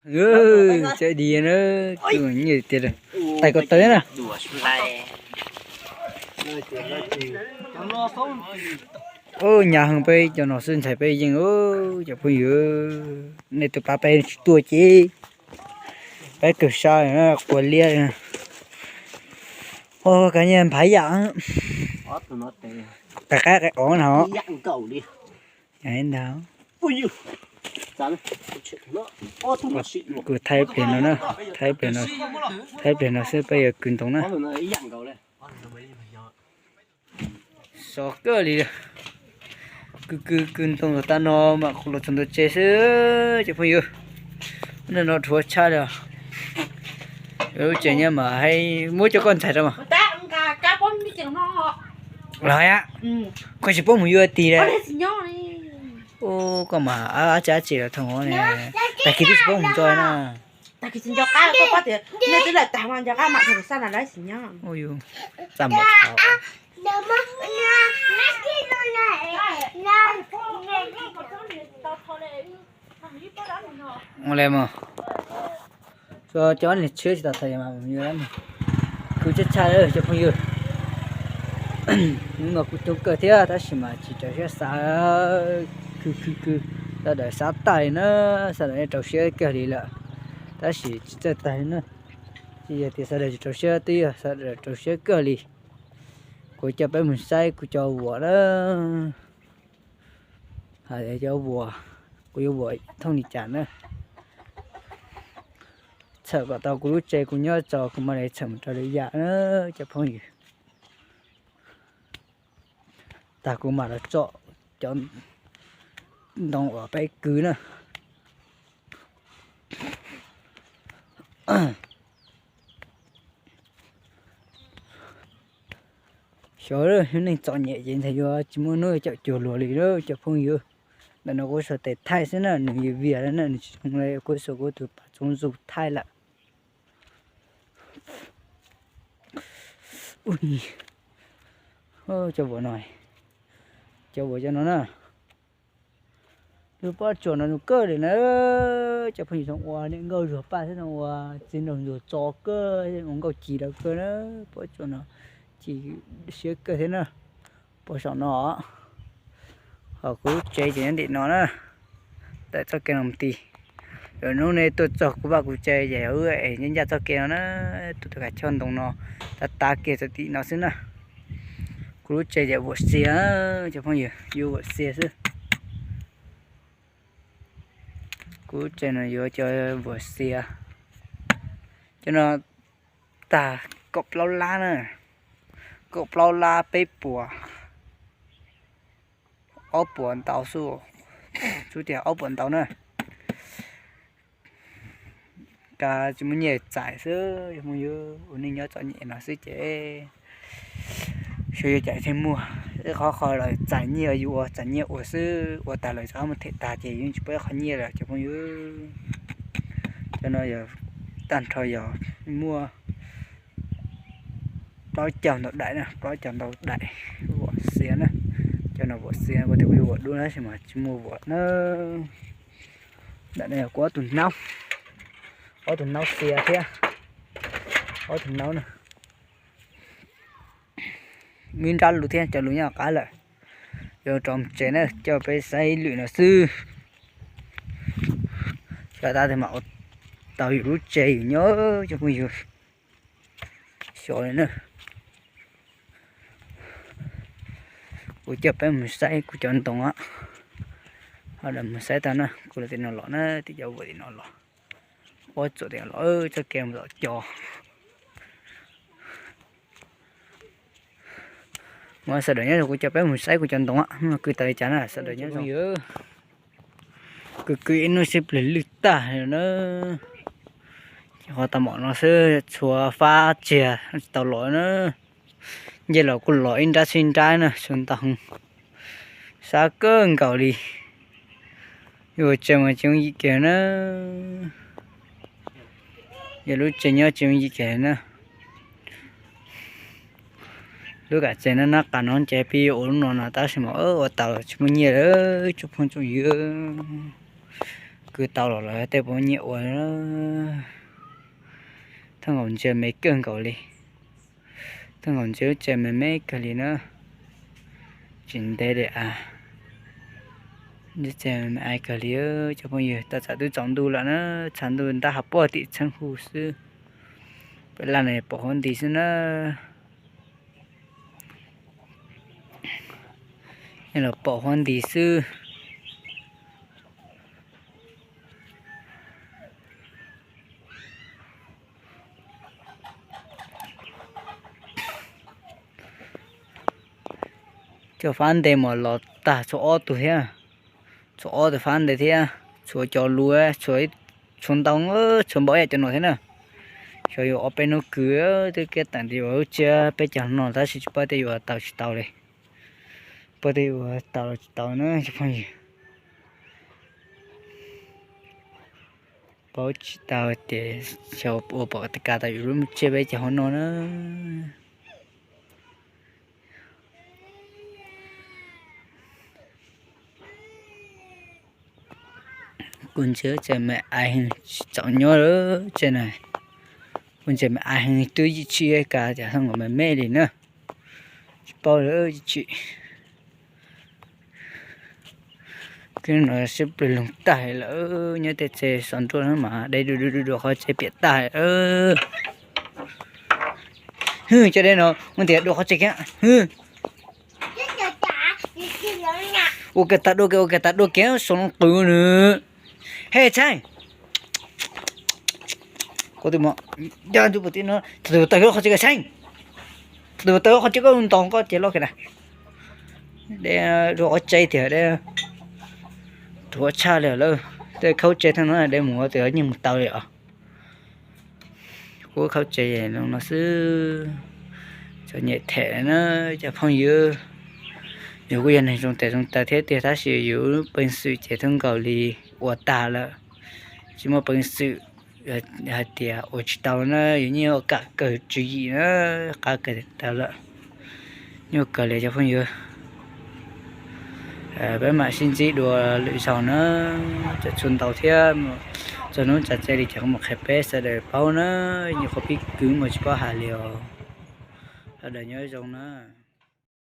Tsav di na, tus nyiaj tiag, tais ko taw na. Ub, hnyav heev peb cov no xwb ntxhais peb yeej, cov phooj ywg, nej tus pab peb tsis tuaj ces peb kawg sab quas liab. Ua kab nyiaj nphav yam, tais qaib qe qov no. Ntag, kuv thaij pliag no na, thaij pliag no, thaij pliag no xwb peb yuav kwv ntoo na. Sov kawg li, kwv kwv kwv ntoo tag no mam qhuav los txog ntua tsev xwb cov phooj ywg. Hnub no dhuav tshaj li. Lub tsev nyob mas hais muab cov koj ntxhais rau mas. Los a, koj tsis paub mus yuav tis lawm. Ub, koj mas ab tsi ab tsi los thooj ne, tag kis twb tsis paub mus nco na. Tag kis tsis nco qab, koj paub tias nej twb lawm tag mas nco qab mam txog xab na lawv tsis nyob. Ub, txaj muag. Ua li mas, cov niag tshiab tsis tau thaij mas, kwv tshaj tshaj cov phooj ywg. Hnub no kuj coob kawg thiab tab sis mas tsis raws siab xav, kwv kwv kwv, sawv daws xav tag li na, sawv daws yeej rau siab kawg li lawm, tab sis tsis txawj tag li na. Tsis yog tias sawv daws tsis rau siab, twb yog sawv daws rau siab kawg li. Kuv coj peb mus saib kuv cov vuas na. Hais tias cov vuas, kuv yuav vuas thooj li cas na. Txhawm kom tau kuv lub tsev kuv nyob tso kuv mam li txhawm mus rau lwm yam na cov phooj ywg. Tag kuv mam los tsom cov ntoo uas peb kwv na. Xyov, neeg txom nyem ces ntxhais yuav tsis muaj hnub caum cuag luag li na cov phooj ywg. Ntawm no kuv suav tes thaij xwb na, nws yws vias na, nws tsis zoo li kuv suav kuv tus pas txoov zus thaij lawm. Cov vuas no, cov vuas cov no na. Lub pob tsuas no zoo kawg li na, cov phooj ywg, zoo ua niam nkauj zuag paj thiab zoo ua txiv nraug ntsuag tso kawg, ua nkauj ci lawm kawg na. Pob tsuas no ci siab kawg thiab na. Pov saum no, ho kuv lub tsev ces nyob ntim no na, tawm txoj kev no mus ti. Lwm hnub nej tuaj txog kuv vaj kuv tsev ces wb es ncaj ncaj txoj kev no na, tuaj tau kav choj ntoo no, tab tab kiag txog tim no xwb na. Kuv lub tsev ces vuas xias, cov phooj ywg, yuav vuas xias xwb. Kuv lub tsev no yuav cov vuas xias. Cov no tag kaum plaub lab na, kaum plaub lab peb puas, ob puas ntau xwb, xub tias ob puas ntau na. Kav tsis muaj nyiaj txais xwb, yog mus yuav ua neej nyob txom nyem no xwb ces xyov yuav cas thiaj muaj. Ib qhov qhov lawv txais nyiaj yus ua txais nyiaj ua xwb, ua tag lawv txoj qab mus them tag ces yus tsis pub ib qho nyiaj lawm cov phooj ywg. Cov no yog tag nrho yog muaj plaub caug ntau daim na, plaub caug ntau daim vuas xias na. Cov no vuas xias, kuv tias kuv yuav vuas dub na tab sis mas tsis muaj vuas na. Ntawm no yog kuv ob tug hnaub, ob tug hnaub xias thiab, ob tug hnaub na. Muaj ib nrab lus thiab, cov lus nyob qab lawm. Yuav rov mus tsev na, coj peb saib lwm no xwb. Xyov tab sis mas ua tau yus lub tsev yus nyob cov phooj ywg. Xyov li na. Kuv coj peb mus saib kuv cov ntoo, ho mus saib tau na, kuv los tim no los na, tim cov vuas tim no los, pob tsuas tim no los, txoj kev mus tom cos. Mas sawv daws nyob zoo, kuv coj peb mus saib kuv cov ntoo, kwv tau li cas na, sawv daws nyob zoo. Kwv kwv ib hnub sib pliag lwj tag na. Ces qhov tau mom no xwb, txhua fab txiag tsis tau los na. Nce los kuj los ib nrab xwb ib nrab na, txhua ntau heev. Sab kawg nkaus li. Yus tsev mas tsis yooj yim kiag na. Yus lub tsev nyob tsis yooj yim kiag na. Lub kam tsev no nab qas no ces peb yuav ua lub no no tab sis mas ua tau tsis muaj nyiaj lawm tsoom phooj tsoom ywg. kwv tau los lawm tej puas nyiam ua. Thaj nkaus ntsia me kawg nkaus li. Thaj nkaus ntsia lub tsev me me kawg li na. Tsis ntev li a. Lub tsev me me kawg li cov phooj ywg, tam tsam twb tsaus ntuj lawm na, tshav ntuj ntab hav puag tim Tsheej Hu xwb. Peb laj no pom huab nti xwb na. Los pom huab nti xwb. Cov fab nte mas los tag tshuav ob tug thiab, tshuav ob tug fab nte thiab, tshuav cov lus, tshuav ntau, tshuav npaum ib yam cov no thiab na. Xyov yuav ob peb hnub kwv twb kiab teem tias yuav lub tsiab peb caug no tab sis tsis paub tias yuav tau tsis tau li. Paub tias yuav tau los tsis tau na cov phooj ywg. Paub tsis tau tias xyov ua pom kas tau yuav lub tsiab peb caug hauv no na. Kuv ntsia tsev me ais heev tsis txaus nyob lawm tsev na. Kuv ntsia me ais heev twb yim tsis kav tias haj nkaus me me li na. Tsis paub lawm yim tsis. Kub no sib plig loog tag lawm, nyob tej tsev xov nruab no mas deb dua dua dua qhov tsev piam tag. Hwj, cov deb no muaj tias dua qhov tsev kiag. Hwj, ua kiag tas dua kiag, ua kiag tas dua kiag, xoo qws nws. He Tsheej, ko tw mo, ya ntu pus ti no, tus tawg qhov tsev kiag Tsheej, tus tawg qhov tsev koj ntaus koj ces loj kiag na. Deb dua qhov tsev tiag deb, ruam tshaj li lawm. Tej khaub tsev thaj no deb mus ua tus nyeej mus tau li os. Kuv khaub tsev zoo no xwb, txom nyem them na cov phooj ywg. Yus kuj yog neeg zoo tes zoo taw thiab tiag tab sis yus peev xwm ces thoob nkaus li ua tag lawm. Tsis muaj peev xwm hais tias ua tsis tau na, yus yeej yuav kam kawg tswv yim na, qab kawg tawv lawm. Nyuaj kawg li cov phooj ywg. Peb mam sib ntsib dua lwm zaus na, tseem tshuav ntau thiab, txog hnub tsav tse li ces kuv mam qhia peb sawv daws paub na, nyuam qhuav pib kwv mas tsis paub hais li os. Sawv daws nyob zoo na.